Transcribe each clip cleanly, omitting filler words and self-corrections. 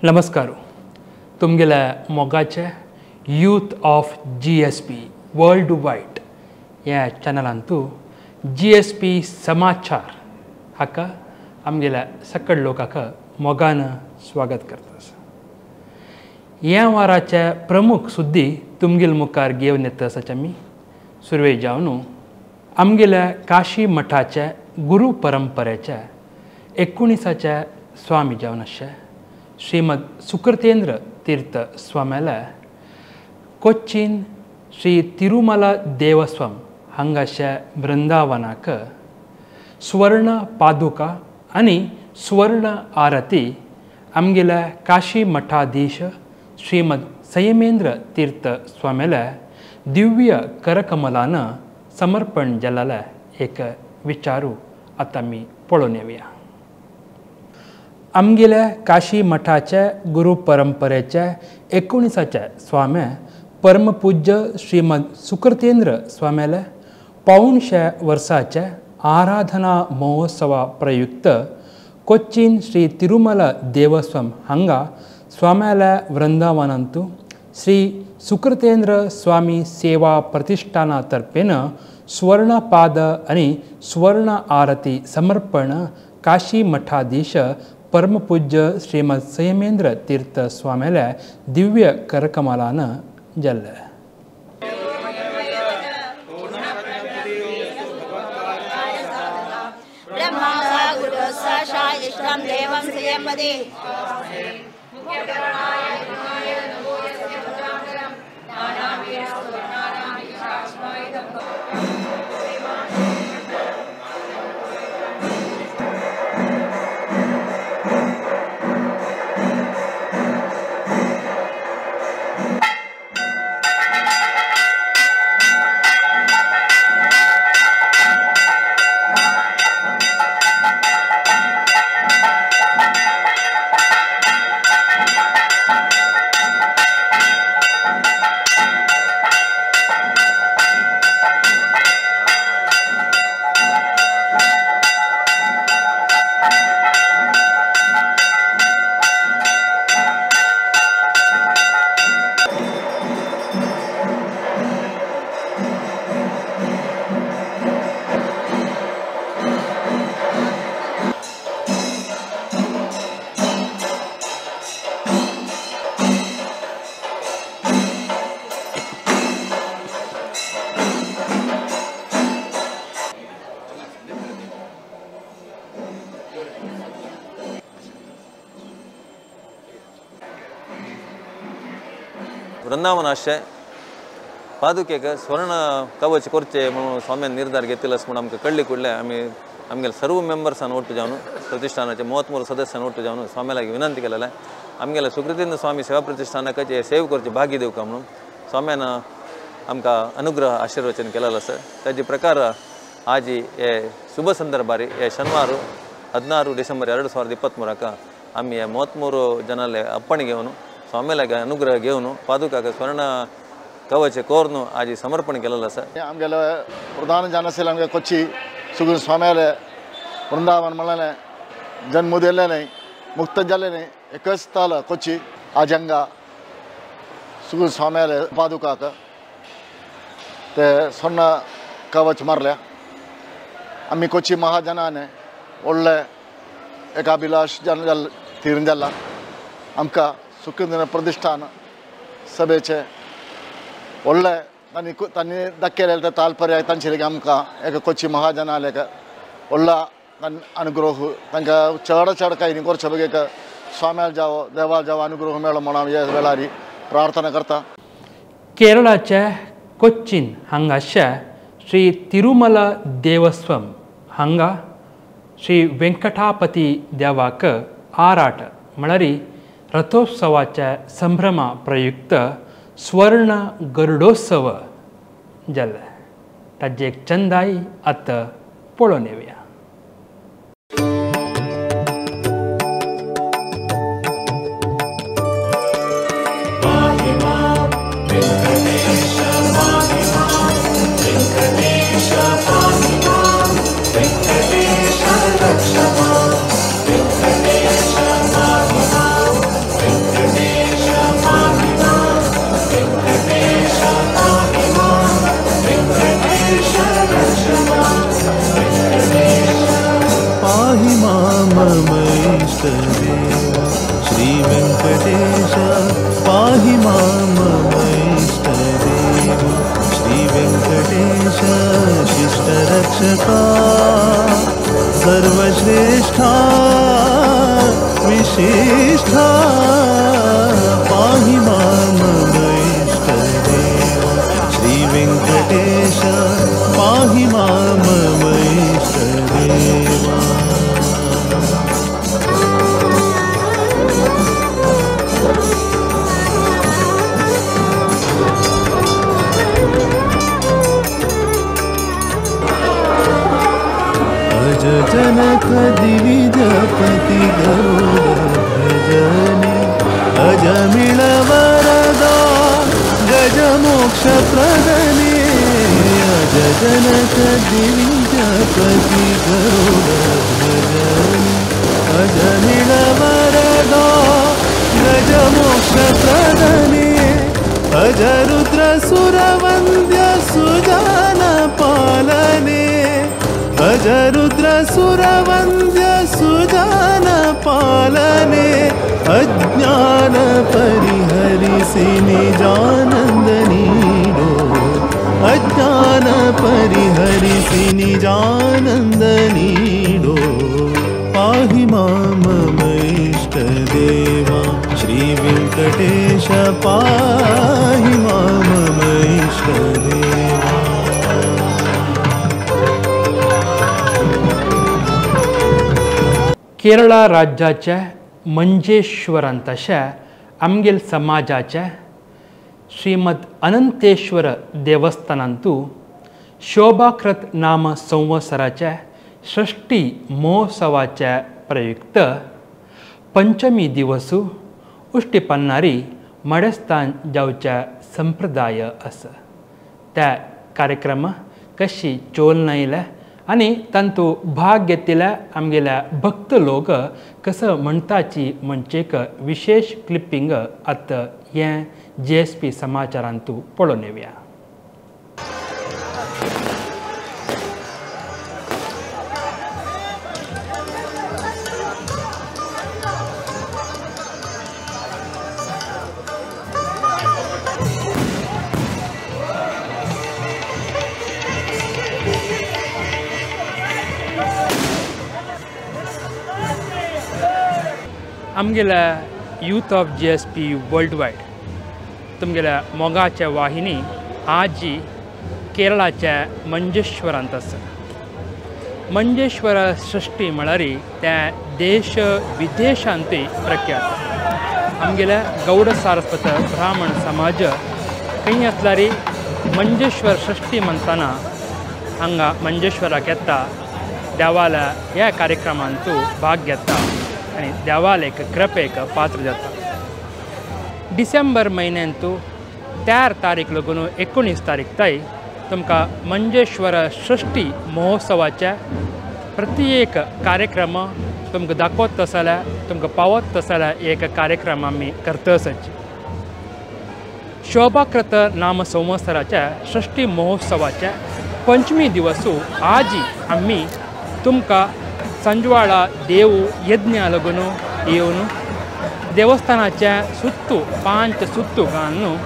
नमस्कार तुमगेल्या मोगाचे youth of G S P world wide ह्या चॅनलांतू जी एस पी समाचार हाका आमगेल्या सकळ लोकांक मोगान स्वागत करता. ह्या वाराचे प्रमुख सुद्दी तुमगेल मुखार घेवन येता आसाचे आमी सुरवे जावन आमगेल्या काशी मठाचे गुरू परंपरेचे 19 स्वामी जावन आसचे श्रीमद सुकृतेंद्र तीर्थ स्वाम्याला कोच्चीन श्री तिरुमला देवस्वम हांगाच्या वृंदावनाक सुवर्ण पादुका आनी सुवर्ण आरती आमगेल्या काशी मठाधीश श्रीमद संयमेंद्र तीर्थ स्वाम्याला दिव्य करकमलान समर्पण जाल्लें एक विचारू आतां आमी पळोवन येवया. आमगेल्या काशी मठाचे गुरू परंपरेचे 19 स्वामी परमपूज्य श्रीमद सुकृतेंद्र स्वाम्याले 175 वर्साचे आराधना महोत्सवा प्रयुक्त कोच्चीन श्री तिरुमला देवस्वम हांगा स्वाम्याल्या वृंदावनांतू श्री सुकृतेंद्र स्वामी सेवा प्रतिष्ठाना तर्फेन सुवर्णपाद आनी सुवर्ण आरती समर्पण काशी मठाधीश परमपूज्य श्रीमद संयमेंद्र तीर्थ स्वाम्याल्या दिव्य करकमलान जाल्लें. वृंदावन आशे पादुकेक स्वर्ण कवच करचे म्हणून स्वाम्यान निर्धार घेतिल्लो आसा म्हूण आमकां कळ्ळी कुडले आमी आमगेले सर्व मेंबर्सान ಒಟ್ಟು जावन प्रतिष्ठानाचे 33 सदस्यान ಒಟ್ಟು जावन स्वाम्या लागीं विनंती केलेले आमगेले सुकृतेंद्र स्वामी सेवा प्रतिष्ठानाक हे सेव करचे भाग्य दिवका म्हणून स्वाम्यान आमकां अनुग्रह आशीर्वचन केलेलो आसा. ताजे प्रकार आजी हे शुभ संदर्भार हे शनिवार 16 ಡಿಸೆಂಬರ್ 2023 आमी हे 33 जनाले अप्पण घेवन स्वामी लागी अनुग्रह घेवन पादुकाक स्वर्ण कवच कोर्नु आजी समर्पण केलेलो आसा. आमगेले प्रधान जनसेल आमगे कोच्ची सुगुण स्वाम्याले वृंदावन म्हणलें जन्म दिल्लें मुक्त जाल्लें एकच ताल कोच्ची आज हांगा सुगुण स्वाम्याले पादुकाक ते स्वर्ण कवच मारल्या. आमी कोच्ची महाजनाने व्हडले एक अभिलाश जन तीर्ण जाला. आमकां सुकृतेंद्र प्रतिष्ठान सभेचे व्हडले तांणी तांणी दाखयलें ते तालपर्याय तांचे लागीं आमकां एक कोच्ची महाजनाले व्हडला अनुग्रह तांकां चड चड कांय न्ही करचे बगे स्वाम्याल जावो देवाल जावो अनुग्रह मेळो म्हणून ह्या वेळार प्रार्थना करता. केरळाच्या कोच्चीन हांगाच्या श्री तिरुमला देवस्वम हांगा श्री वेंकटापती देवाक आराट म्हळ्यार रथोत्सवाच्या संभ्रमा प्रयुक्त स्वर्ण गरुडोत्सव जालें. ताजें एक चंदाय आतां पळोवन येवया. पाहि मां मम इष्टदेवा श्री वेंकटेश शिष्टरक्षका सर्वश्रेष्ठा विशिष्ठा पाहि मां मम इष्टदेवा श्री वेंकटेश पाहि मां मम इष्टदेवा। अज जनक दिविजपति गरुड़ भजने अजमिल वरदा गज मोक्ष प्रदने अज जनक दिविजपति गरुड़ भजने अजमिल वरदा गज मोक्ष प्रदने अज रुद्र सुरवंद्य सुजान पालने अज रुद्र सुरवंद्य सुजान पालने अज्ञान परिहरिसि निजानंद नीडो अज्ञान परिहरिसि निजानंद नीडो पाहि मां मम इष्टदेवा श्री वेंकटेश पाहि मां मम इष्टदेवा। केरळ राज्याच्या मंजेश्वरांत अशा आमगेल समाजाच्या श्रीमद अनंतेश्वर देवस्थानांतू शोभाकृत नाम संवत्सराच्या षष्ठी महोत्सवाच्या प्रयुक्त पंचमी दिवसू उश्टी पन्नारी मडस्थान जावच्या संप्रदाय आसा। त्या कार्यक्रम कशी चोल नायल्या आनी तांतू भाग घेतिल्ल्या आमगेल्या भक्त लोक कसं म्हणटाची म्हणचेक विशेष क्लिपिंग आतां हें जी एस पी समाचारांतू पळोवन येवया। आमगेल्या youth of G S P world wide तुमगेल्या मोगाच्या वाहिनी आजी केरळाच्या मंजेश्वरांत आसा। मंजेश्वर सृष्टी म्हळ्यार त्या देश विदेशांतूय प्रख्यात। आमगेल्या गौड सारस्वत ब्राह्मण समाज खंय आसल्यार मंजेश्वर सृष्टी म्हणटना हांगा मंजेश्वराक येता, देवाल्या ह्या कार्यक्रमांतू भाग घेता आनी देवालेक कृपेक पात्र जाता। डिसेंबर म्हयन्यांतू 4 तारीख लागून 19 तारीख ताई तुमकां मंजेश्वर सृष्टी महोत्सवाच्या प्रत्येक कार्यक्रम तुमकां दाखवत आसल्यार तुमकां पावत आसल्यार एक कार्यक्रम आमी करता आसाची। शोभाकृत नाम संवत्सराच्या षष्ठी महोत्सवाच्या पंचमी दिवसू आजी आमी तुमकां संजवाळा देव यज्ञ लागून येवन देवस्थानाच्या सुत्तू 5 सुत्तू घालून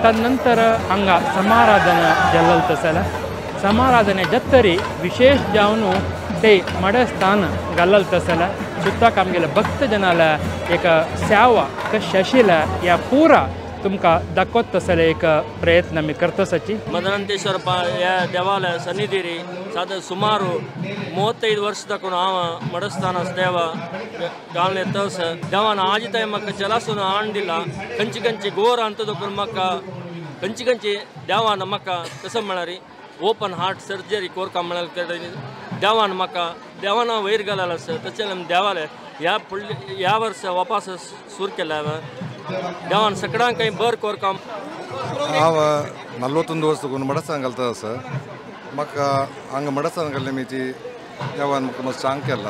तदनंतर हांगा समाराधना जाल्लें आसल्यार समाराधने जातरी विशेष जावन ते मडस्थान घाल्लें आसल्यार सुत्ताक आमगेल्या भक्त जनाला एक सेवा कशी आशिल्ल्या ह्या पुरा तुमकां दाखवत आसल्यार एक प्रयत्न आमी करता आसाची। ಮದನಂತೇಶ್ವರ ದೇವಾಲಯ ಸನ್ನಿಧಿರಿ ಸಾದ ಸುಮಾರು 35 ವರ್ಷದಕ್ಕೂ ಆವ ಮಡಸ್ಥಾನ ದೇವ ಗಾಲನೆ ತೋಸ ದೇವನ ಆಜಿತಾಯ ಮಕ್ಕ ಚಲಾಸುನ ಆಂಡಿಲ್ಲ ಕಂಚಿ ಕಂಚಿ ಗೋರ ಅಂತದಕ್ಕೂ ಮಕ್ಕ ಕಂಚಿ ಕಂಚಿ ದೇವನ ಮಕ್ಕ ಕಸ ಮಳರಿ ಓಪನ್ ಹಾರ್ಟ್ ಸರ್ಜರಿ ಕೋರ್ಕ ಮಳಲ್ ದೇವನ ಮಕ್ಕ ದೇವನ ವೈರ್ಗಲಲ್ಲ ಸರ್ ತಚ್ಚೆ ನಮ್ಮ ದೇವಾಲಯ ಯಾ ಪುಳ್ಳಿ ಯಾವ ವರ್ಷ ವಾಪಸ್ ಸೂರ್ಕೆಲ್ಲ ದೇವನ ಸಕಡಾಂಕ ಬರ್ ಕೋರ್ಕ ಹಾವ 41 ವರ್ಷಕ್ಕೂ ಮಡಸ್ಥಾನ ಕಲ್ತದ ಸರ್ ಮಕ್ಕ ಹಂಗೆ ಮಡಸ್ಥಾನ ಕಲ್ಲೆ ಮಿತಿ ದೇವನ ಮಕ್ಕ ಮಸ್ತ್ ಚಾಂಕೆಲ್ಲ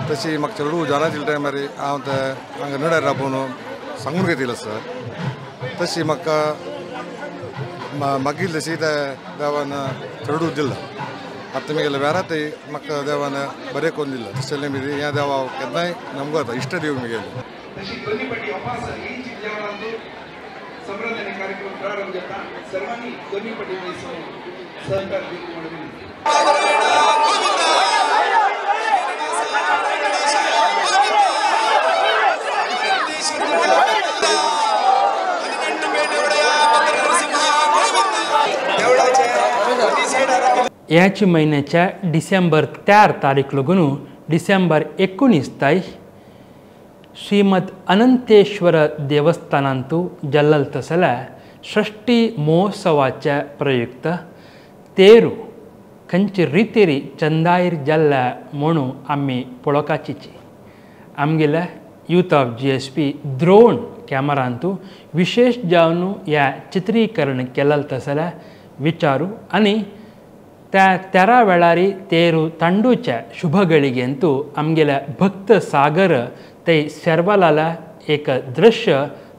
तशी म्हाका चेडू जाना टायमार हांव ते हांगा नड्यार राबोवन सांगून घेतिल्लें सर. तशी म्हाका मागीर तशी त्या देवान चेडू दिला. आतां म्हगेल्या वेरातय म्हाका देवान बरें करून दिलां. तशें ह्या देवा केन्नाय नमगो जाता इश्ट देव म्हगेले. समराधने कार्यक्रम प्रारंभ जाता सर्वांनी दोन्ही पटीने सहकार दिवंक म्हणून विनंती. ह्याच म्हयन्याच्या डिसेंबर 4 तारीख लागून डिसेंबर 19 तारीख श्रीमद अनंतेश्वर देवस्थानांतु जल्लल तसल्या षष्ठी महोत्सवाच्या प्रयुक्त तेरू खंयचे रितीरी चंदायर जल्ला म्हणून आमी पळोवपाचीची. आमगेल्या youth of GSP drone कॅमेरांतु विशेष जावन ह्या चित्रीकरण केलें तसल्या विचारू आनी त्या 13 वेळारी तेरू तांडूच्या शुभगळिगेंतु आमगेल्या भक्त सागर ते सर्वाला एक दृश्य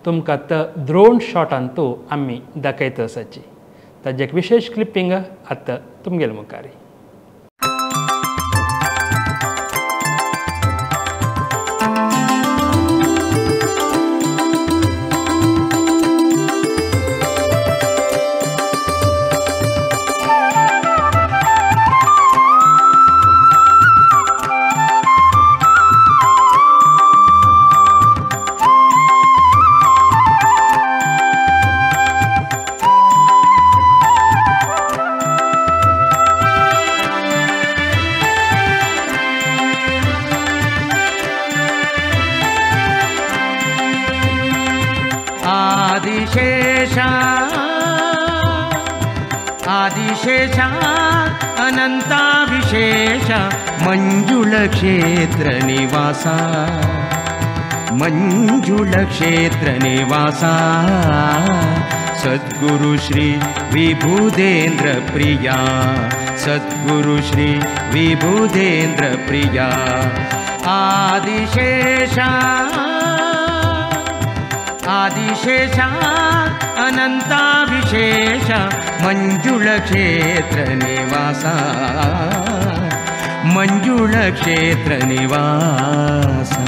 तुमकां त द्रोण शॉटांतु आमी दाखयत आसाची. ताजें एक विशेष क्लिपिंग आतां तुमगेले मुखार. आदिशेषा अनंताविशेष मंजुळ क्षेत्र निवासा मंजुळ क्षेत्र निवासा सद्गुरु श्री विबुधेंद्र प्रिया सद्गुरु श्री विबुधेंद्र प्रिया आदिशेषा आदिशेषा अनंताविशेष मंजुळ क्षेत्र निवासा मंजुळ क्षेत्र निवासा.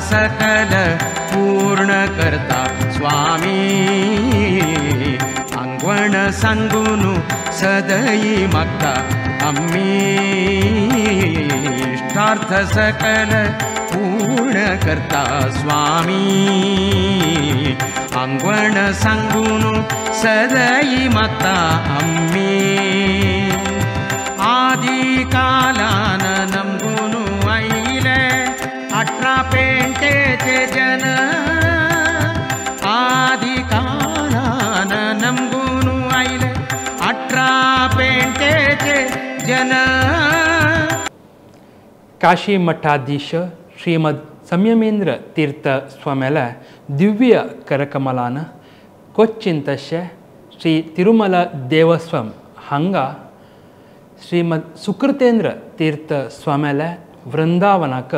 सकल पूर्ण करता स्वामी आंगवण सांगून सदई मागता आम्ही इष्टार्थ सकल पूर्ण करता स्वामी आंगवण सांगून सदई मागता आम्ही आदि कालान नमगुनु आयले 18 पेंटेचे जन आदि कालान नमगुनु आयले 18 पेंटेचे जन. काशी मठाधीश श्रीमद संयमेंद्र तीर्थ स्वाम्याला दिव्य करकमलान कोच्चीन तशें श्री तिरुमला देवस्वम हांगा श्रीमद सुकृतेंद्र तीर्थ स्वाम्याला वृंदावनाक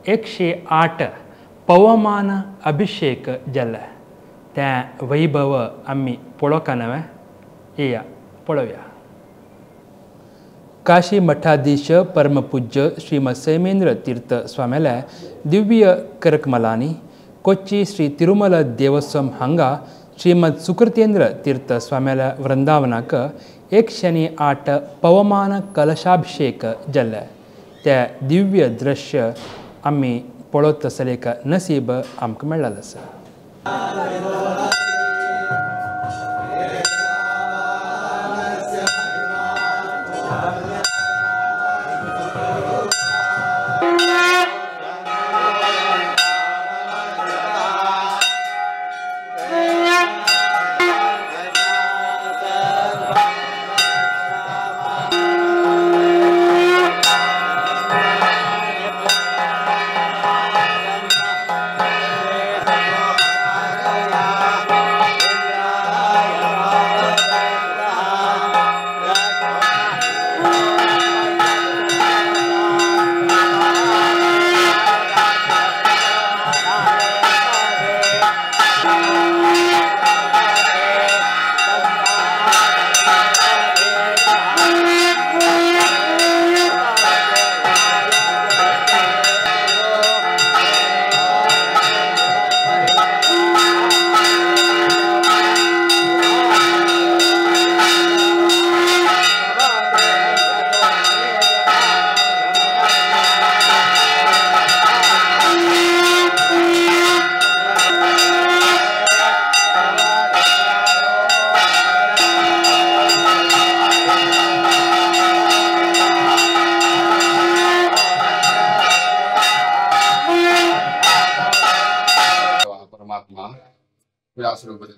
108 पवमान अभिषेक जालें. तें वैभव आमी पळोवंक नवें येया पळोवया. काशी मठाधीश परमपूज्य श्रीमद संयमेंद्र तीर्थ स्वाम्याल्या दिव्य करकमलांनी कोच्ची श्री तिरुमला देवस्वम हांगा श्रीमद सुकृतेंद्र तीर्थ स्वाम्याल्या वृंदावनाक 108 पवमान कलशाभिषेक जालें. तें दिव्य दृश्य आमी पळोवत आसलें एक नसीब आमकां मेळ्ळें आसा. Yeah.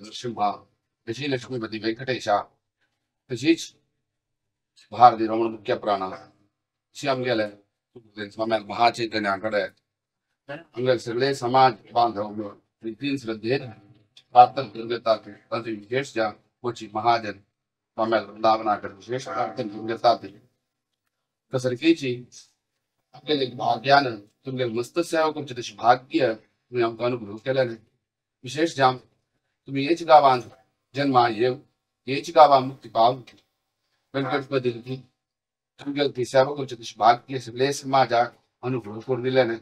नृसिंहा विजयलक्ष्मीपती वेंकटेशा तशीच भारती रमण मुख्य प्राण अशी आमगेले महाचैतन्या कडेन आमगेले सगळे समाज बांधव प्रितीन श्रद्धेन प्रार्थना करून घेतात. तांचे विशेष ज्या कोची महाजन स्वाम्याल वृंदावना कडेन विशेष प्रार्थना करून घेतात. सारकेची आपले भाग्यान तुमगे मस्त सेवा करची तशी भाग्य तुमी आमकां अनुभव केल्याने विशेष जाम तुम्ही हेच गावान जन्मा येव हेच गावान मुक्ती पाव व्यंकटपती तुमगे सेवा करची तशी भाग्य सगळे समाजाक अनुभव करून दिल्याने.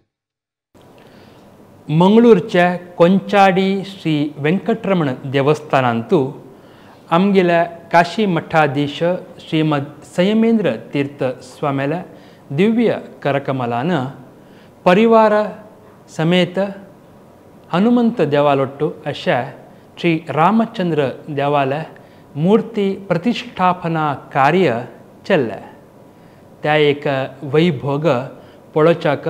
मंगळूरच्या कोंचाडी श्री वेंकटरमण देवस्थानांतू आमगेल्या काशी मठाधीश श्रीमद संयमेंद्र तीर्थ स्वाम्याल्या दिव्य करकमलान परिवार समेत हनुमंत देवालोट्टू अशा श्री रामचंद्र देवालय मूर्ती प्रतिष्ठापना कार्य चल्लें. त्या एक वैभोग पळोवच्याक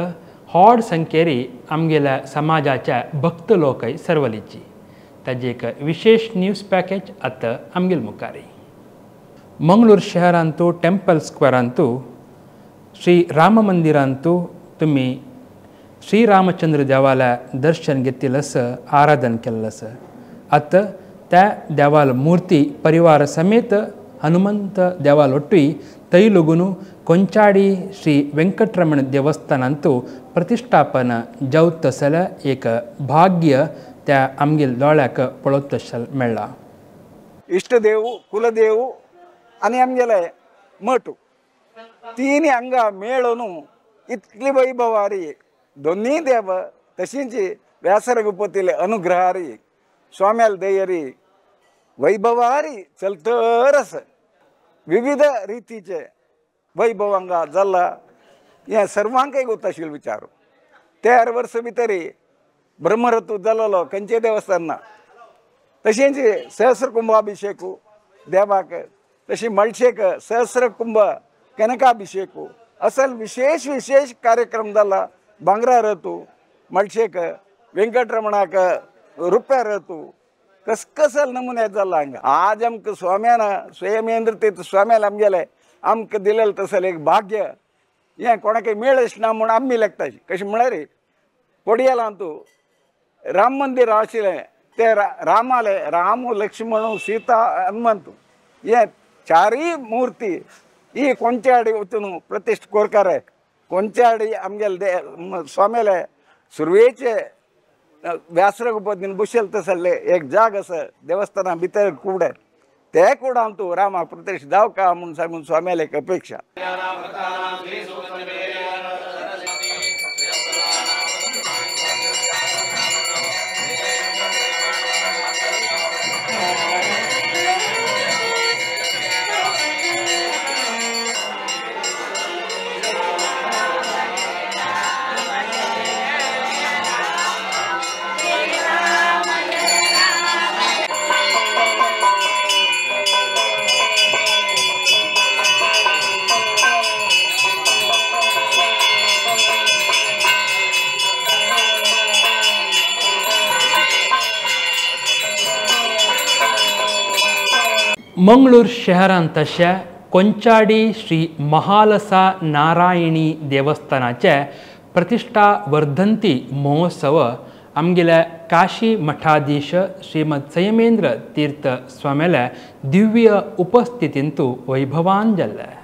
व्हड संख्येरी आमगेल्या समाजाच्या भक्त लोकय सर्वलीची. ताजी एक विशेष न्यूज पॅकेज आतां आमगेल मुखारी. मंगळूर शहरांतू टेम्पल स्क्वेरांतू श्री राम मंदिरांतू तुमी श्री रामचंद्र देवाला दर्शन घेतिल्लें आसा, आराधन केल्लें आसा. आतां त्या देवाल मूर्ती परिवार समेत हनुमंत देवाल ಒಟ್ಟುಯಿ ತೈಲುಗುನು ಕೊಂಚಾಡಿ ಶ್ರೀ ವೆಂಕಟರಮಣ ದೇವಸ್ಥಾನಾಂತೂ प्रतिष्ठापना जावत तसल्या एक भाग्य त्या आमगेल दोळ्याक पळोवत तशें मेळ्ळां. इश्टदेव कुलदेव आनी आमगेले मठ तीन हांगा मेळून इतली वैभवारी दोन्ही देव तशींच व्यासरघुपतीले अनुग्रहारी स्वाम्याल दयरी वैभवारी चलतर विविध रीतीचे वैभव हांगा जाला हें सर्वांकय गोत आशिल्लो विचार. 13 वर्स भितर ब्रह्मरथ जाल्लो खंयचे देवस्थान ना. तशेंच सहस्र कुंभाभिषेक देवाक, तशी मळशेक सहस्र कुंभ कनकाभिषेक असल विशेष विशेष कार्यक्रम जाला. भांगरा रथू मळशेक वेंकटरमणाक रुप्या रथू कसकसल नमुने जाला हांगा. आज आमकां स्वाम्यान स्वयमेंद्र तीर्थ स्वाम्यान आमगेले आमकां दिलेलें तसलें एक भाग्य हें कोणाकय मेळच ना म्हूण आमी लेखता. कशें म्हळ्यार कोडियालांतू राम मंदिर आशिल्लें ते रामाले राम लक्ष्मण सीता हनुमंत हे चारूय मूर्ती ही कोंचाडी वचून प्रतिष्ठा कोरकार. कोंचाडी आमगेले दे स्वाम्याले सुरवेचे व्यासरघुपतीन बशेल तसले एक जाग आसा देवस्थाना भितर कूड ते कुडांतू रामा प्रतिष्ठा जावका म्हूण सांगून स्वाम्याले एक अपेक्षा. मंगळूर शहरांत तशें कोंचाडी श्री महालसा नारायणी देवस्थानाचे प्रतिष्ठा वर्धंती महोत्सव आमगेल्या काशी मठाधीश श्रीमद संयमेंद्र तीर्थ स्वाम्याल्या दिव्य उपस्थितींतू वैभवान जाल्लें.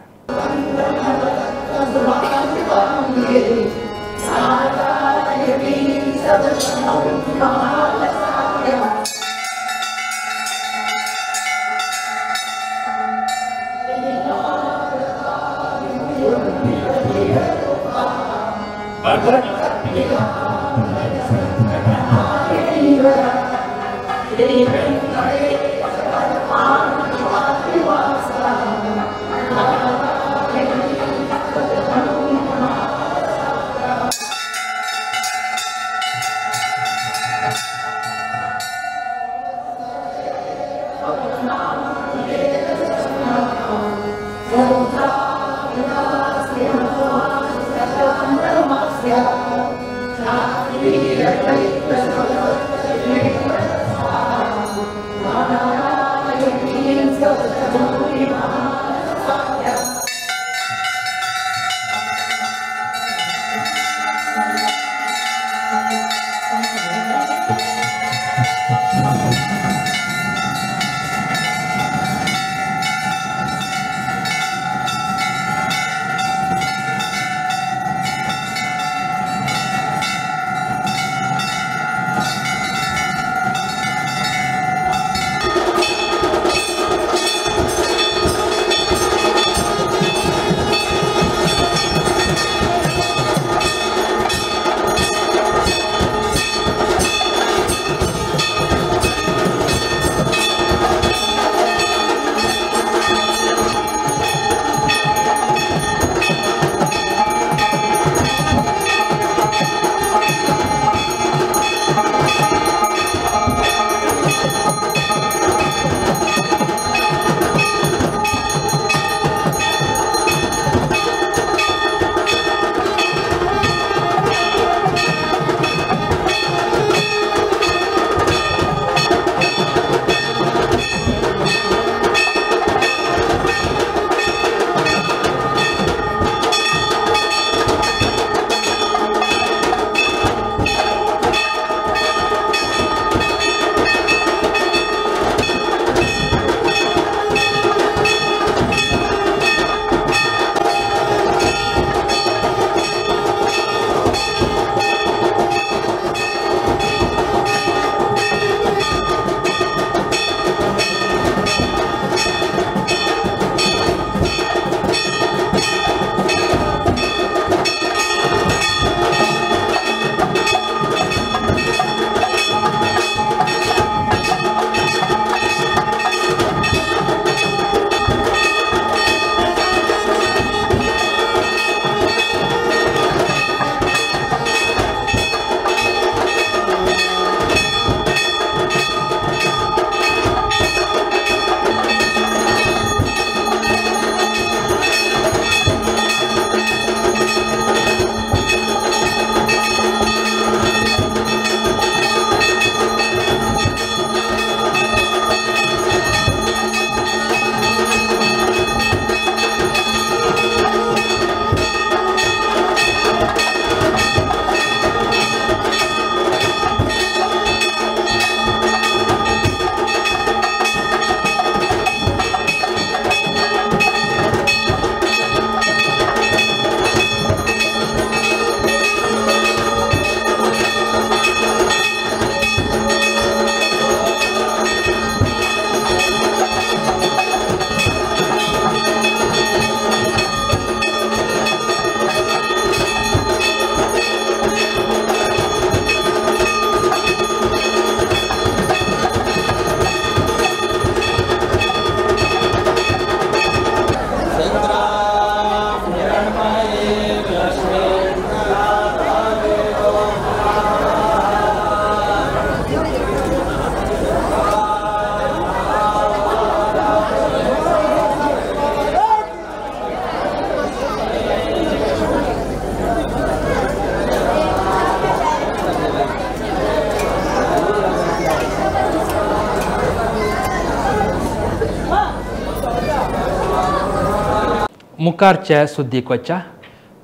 मुखारच्या सुद्दीक वच्चा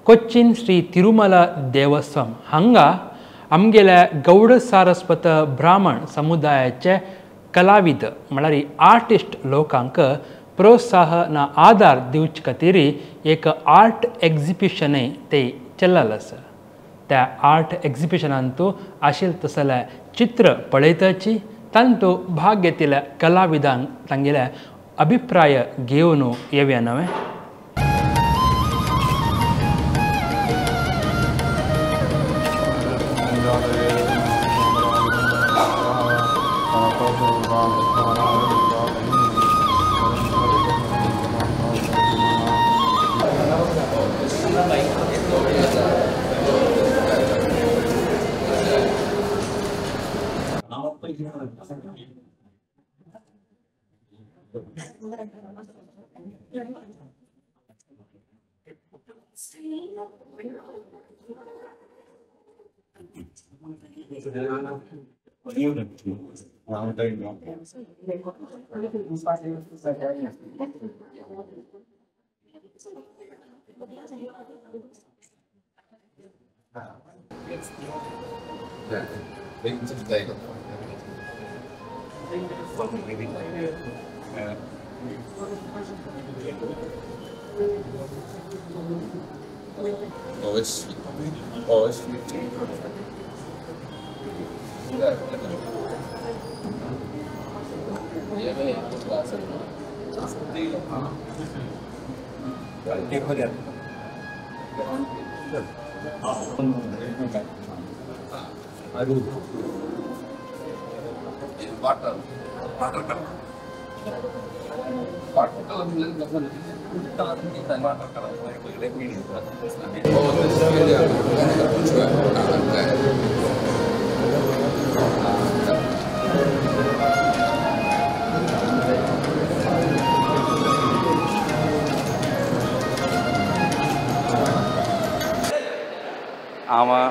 कोच्चीन श्री तिरुमला देवस्थान हांगा आमगेल्या गौड सारस्वत ब्राह्मण समुदायाचे कलाविद म्हळ्यार आर्टिस्ट लोकांक प्रोत्साहन ना आदार दिवचे खातीर एक आर्ट एक्झिबिशनय ते चल्लाल आसा. त्या आर्ट एक्झिबिशनांतू आशिल्ले तसले चित्र पळयताची तांतू भाग घेतिल्ल्या कलाविदांक तांगेले अभिप्राय घेवन येवया नवें.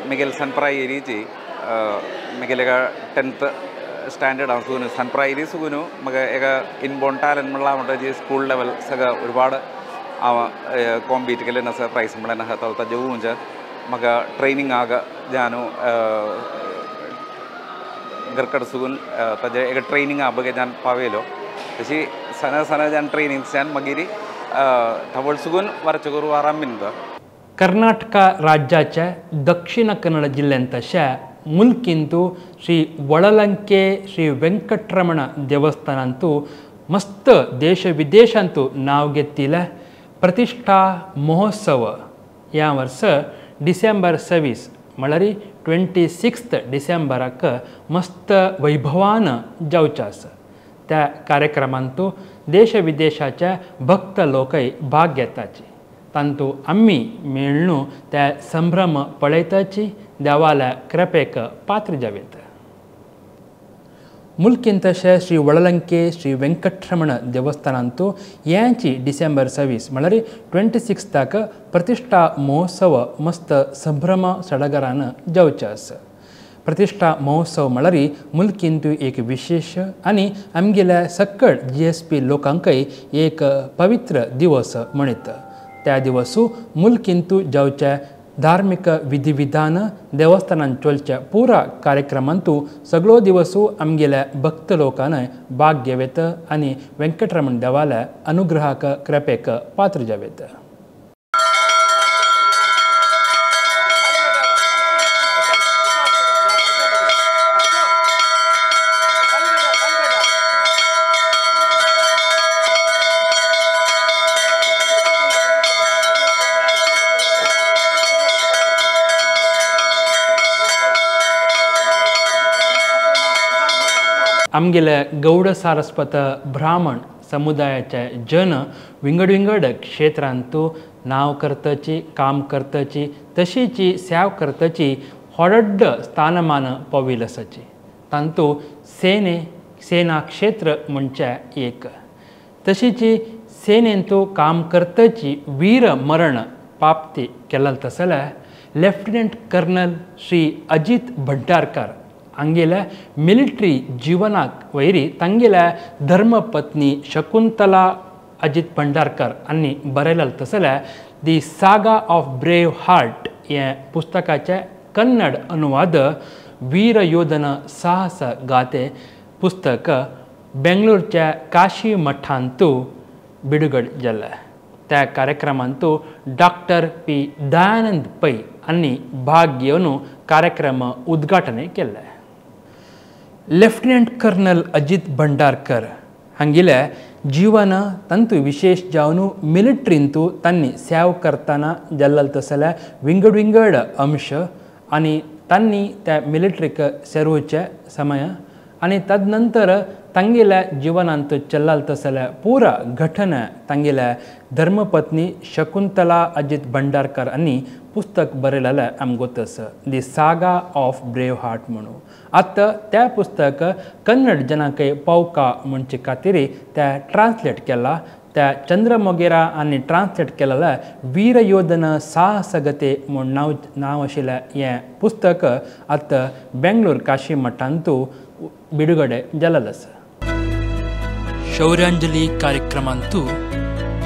Miguel Sanprairi Miguel 10th standard സുഗുനു സൺപ്രൈരി സുഗുനു മക ഏക ഇൻബോൺ ടാലൻറ്റ് മുള്ള സ്കൂൾ ലെവൽ സക ഒരുപാട് കോമ്പീറ്റ് കല്ലെ നസ പ്രൈസ് മുള്ള നഹ തവത്ത ജവുഞ്ച മക ട്രെയിനിങ് ആക ജാനു ഗർക്കട സുഗുൻ തജ ഏക ട്രെയിനിങ് ആബಗೆ ഞാൻ പാവേലോ പക്ഷേ സന സന ഞാൻ ട്രെയിനിങ് ഞാൻ മഗിരി തവൾ സുഗുൻ വരച്ചകുറു ആറാമിന്ದ. कर्नाटक राज्याच्या दक्षिण कन्नड जिल्ह्यांतशा मुल्किंतु श्री वळलंके श्री वेंकटरमण देवस्थानांतु मस्त देश विदेशांतु नाव घेतिल प्रतिष्ठा महोत्सव या वर्ष डिसेंबर 26 म्हळ्यार 26 डिसेंबराक मस्त वैभवान जावचें आसा. त्या कार्यक्रमांतु देश विदेशाच्या भक्त लोकय भाग घेताची. तांतू आमी मेळ्ळू त्या संभ्रम पळयताची देवाल्या कृपेक पात्र जावेत. मुल्कींतशे श्री वळलंके श्री वेंकटरमण देवस्थानांतु यांची डिसेंबर 26 म्हळ्यार 26 प्रतिष्ठा महोत्सव मस्त संभ्रम सडगरान जावचें आसा. प्रतिष्ठा महोत्सव म्हळ्यार मुल्कींतु एक विशेष आनी आमगेल्या सक्कड GSP लोकांकय एक पवित्र दिवस म्हणीत. त्या दिवसू मुल्किंतु जावच्या धार्मिक विधिविधान देवस्थानान चलच्या पुरा कार्यक्रमांतु सगळो दिवसू आमगेल्या भक्त लोकांना भाग घेवेत आनी वेंकटरमण देवाल्या अनुग्रहाक कृपेक पात्र जावेत. आमगेल्या गौड सारस्वत ब्राह्मण समुदायाचे जन विंगड विंगड क्षेत्रांतु नाव करतची काम करतची तशीची सेव करतची होडड्ड स्थानमान पविल आसाची. तांतु सेने सेना क्षेत्र म्हणचे एक तशीची सेनेंतु काम करतची वीर मरण प्राप्ती केल्ल तसले लेफ्टिनंट कर्नल श्री अजित भंडारकर हांगेल्या मिलिटरी जीवनाक वैरी तांगेल्या धर्मपत्नी शकुंतला अजित भंडारकर हांणी बरयलें तसलें the saga of brave heart हें पुस्तकाचें कन्नड अनुवाद वीरयोधन साहस गाथे पुस्तक बेंगलोरच्या काशी मठांतू बिडुगड जालें. त्या कार्यक्रमांतू डॉक्टर पी दयानंद पै हांणी भाग घेवन कार्यक्रम उद्घाटन केलें. लेफ्टिनंट कर्नल अजित भंडारकर हांगेल्या जीवन तांतू विशेष जावन मिलिटरींतू तांणी सेव करतना जाल्लो तसले विंगड विंगड अंश आनी तांणी त्या मिलिटरीक सेरोवचे समय आनी तदनंतर तांगेल्या जिवनांत चल्लाल तसल्या पुरा घटना तांगेल्या धर्मपत्नी शकुंतला अजित भंडारकर आनी पुस्तक बरयलेलें आमकां गोत आसा, the saga of brave heart म्हणून. आतां त्या पुस्तक कन्नड जनांकय पावका म्हणचे खातीर त्या ट्रान्सलेट केला. त्या चंद्रमोगेरा आनी ट्रान्सलेट केलेलें वीरयोधन साहसगते म्हूण नांव आशिल्लें हें पुस्तक आतां बेंगलोर काशी मठांतू बिಡುಗಡೆ जालेलें आसा. शौर्यांजली कार्यक्रमांतू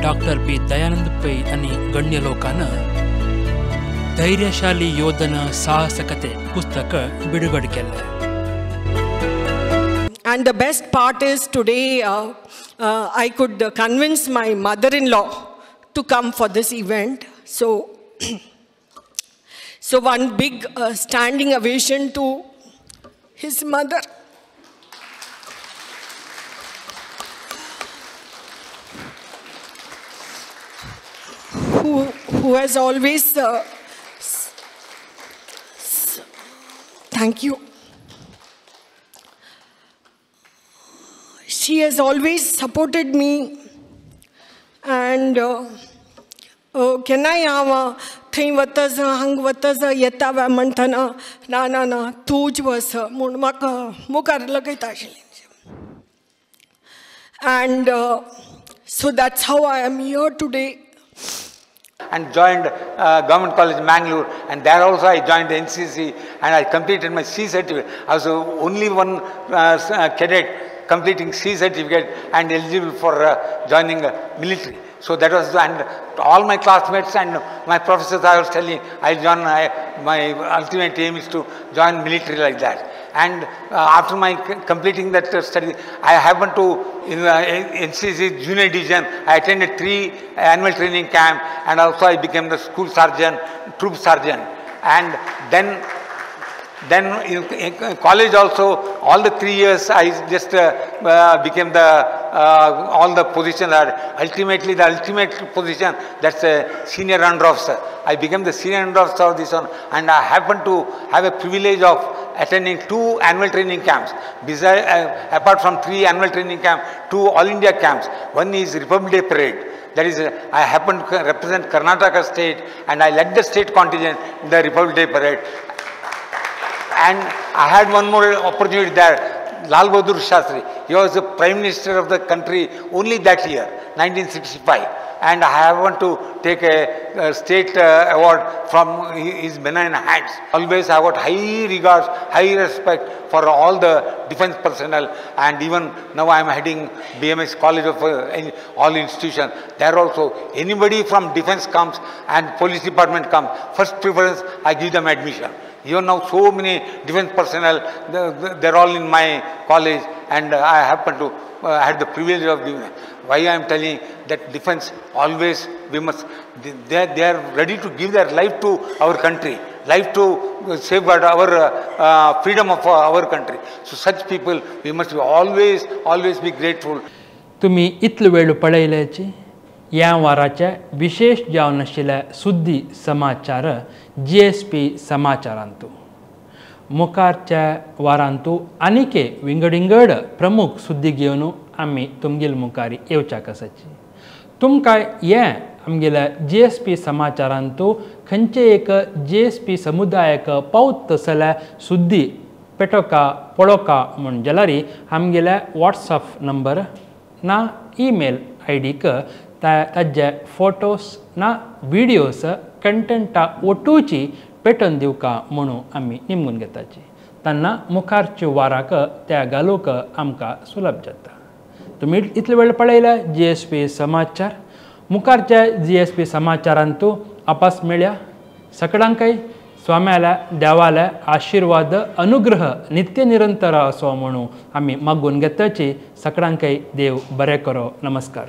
डॉक्टर बी दयानंद पै आनी गण्य लोकान धैर्यशाली योधन साहसकते पुस्तक बिಡುಗಡೆ केलें. And the best part is today I could convince my mother-in-law to come for this event. So, so one big standing ovation to his mother. Who has always, thank you. She has always supported me, and केन्नाय हांव थंय वतस हांग वतस येता वा म्हणटना ना ना ना तूंच वस म्हूण म्हाका मुखार लगयता आशिल्लें. And so that's how I am here today. And joined Government College Mangalore, and there also I joined the NCC and I completed my C certificate. I was the only one cadet completing C certificate and eligible for joining military. So that was, and all my classmates and my professors, I was telling, I join, my ultimate aim is to join military like that. And after my completing that study, I happened to, in NCC Junior Division, I attended 3 annual training camp, and also I became the school sergeant, troop sergeant. And then in college also, all the 3 years I just became the, all the positions are, ultimately the ultimate position, that's a senior under officer. I became the senior under officer of this one, and I happened to have a privilege of attending 2 annual training camps. Besides, apart from 3 annual training camps, 2 all India camps. One is Republic Day Parade. That is, I happened to represent Karnataka state, and I led the state contingent in the Republic Day Parade. And I had one more opportunity there, Lal Bahadur Shastri. He was the Prime Minister of the country only that year, 1965. And I happened to take a state award from his benign hands. Always I got high regards, high respect for all the defense personnel, and even now I am heading BMS College of all institutions. There also, anybody from defense comes and police department comes, first preference I give them admission. Even now so many defense personnel, they're all in my college, and I happen to had the privilege of giving them. Why I am telling that defense always we must, they are ready to give their life to our country, life to safeguard our freedom of our country. So such people we must be always, always be grateful. तुम्ही इतलो वेळ पळयल्याची ह्या वाराचे विशेष जावन आशिल्ले सुद्दी समाचार GSP समाचारांतू. मुखारच्या वारांतू आनीक विंगड विंगड प्रमुख सुद्दी घेवन आमी तुमगेल मुखार येवच्याक आसाची. तुमकां हें आमगेल्या GSP समाचारांतू खंयचे एक GSP समुदायाक पावत तसल्या सुद्दी पेटोका पळोवका म्हूण जाल्यार आमगेल्या वॉट्सएप नंबर ना ईमेल आयडीक ताजे फोटोस ना विडियोस कंटेंटा ओटूची पेटोवन दिवका म्हणून आमी निमगून घेताची. तेन्ना मुखारच्या वाराक त्या घालूंक आमकां सुलभ जाता. तुमी इतले वेळ पळयले GSP समाचार. मुखारच्या GSP समाचारांतू आपास मेळ्या. सगळ्यांकय स्वाम्याल्या देवाल्या आशिर्वाद अनुग्रह नित्य निरंतर असो म्हणून आमी मागून घेताची. सगळ्यांकय देव बरें करो. नमस्कार.